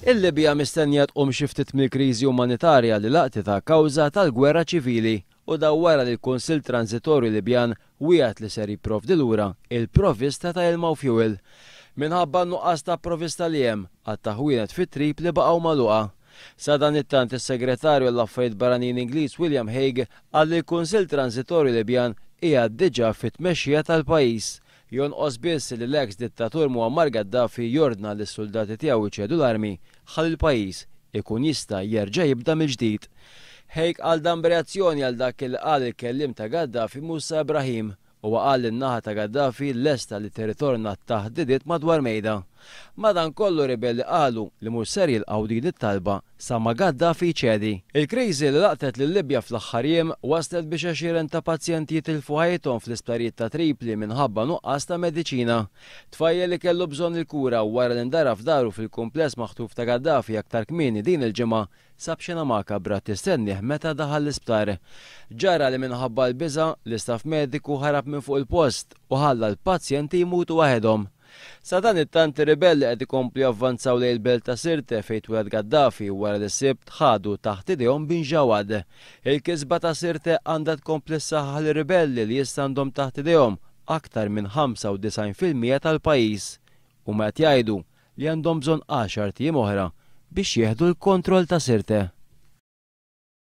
Il-Libja mistennija tqum xi ftit mill-kriżi umanitarja li laqtitha kawża tal-gwerra ċivili u dan wara li l-Kunsill Transitorju Libjan wiegħed li ser jipprovdi lura il-provvista ta' ilma u fjuwil. Minħabba n-nuqqas ta' provvista li hemm, għadd ta' ħwienet fi Tripli baqgħu magħluqa. Sadanittant is-Segretarju għall-Affarijiet Barranin Ingliż William Hague qal li l-Kunsill Transitorju Libjan qiegħed diġà fit-tmexxija tal-pajjiż. Jonqos biss li l-eks dittatur Muammar Gaddafi jordna lis-suldati tiegħu jċedu l-armi ħalli l-pajjiż ikun jista' jerġa' jibda mill-ġdid. Hague qal dan b'reazzjoni għal dak li qal il-kelliem ta' Gaddafi Moussa Ibrahim. Huwa qal li n-naħa ta' Gaddafi lesta li tirritorna t-taħdidiet madwar mejda. Madankollu ribelli qalu li mhux ser jilqgħu din it-talba sa ma Gaddafi jċedi. Il-kriżi li laqtet lil-Libja fl-aħħar jiem wasslet biex għexieren ta' pazjenti jitilfu ħajjithom fl-isptarijiet ta' Tripli minħabba nuqqas ta' mediċina. Tfajjel li kellu bżonn il-kura wara li ndara f'daru fil-kumpless maħtuf ta' Gaddafi aktar kmieni din il-ġimgħa sab xena makabra tistennih meta daħal l-isptar. Ġara li minħabba l-biża', l-istaff mediku ħarab minn fuq il-post u ħalla l-pazjenti jmutu waħedhom. Sadanittant ir-ribelli qed ikomplu javvanzaw lejn il-belt ta' Sirte fejn twieled Gaddafi wara li s-Sibt ħadu taħt idejhom Bin Jawad. Il-kisba ta' Sirte għandha tkompli ssaħħaħ lir-ribelli li issa għandhom taħt idejhom aktar minn 95% tal-pajjiż. Huma qed jgħidu li għandhom bżonn għaxart ijiem oħra biex jieħdu l-kontroll ta' Sirte.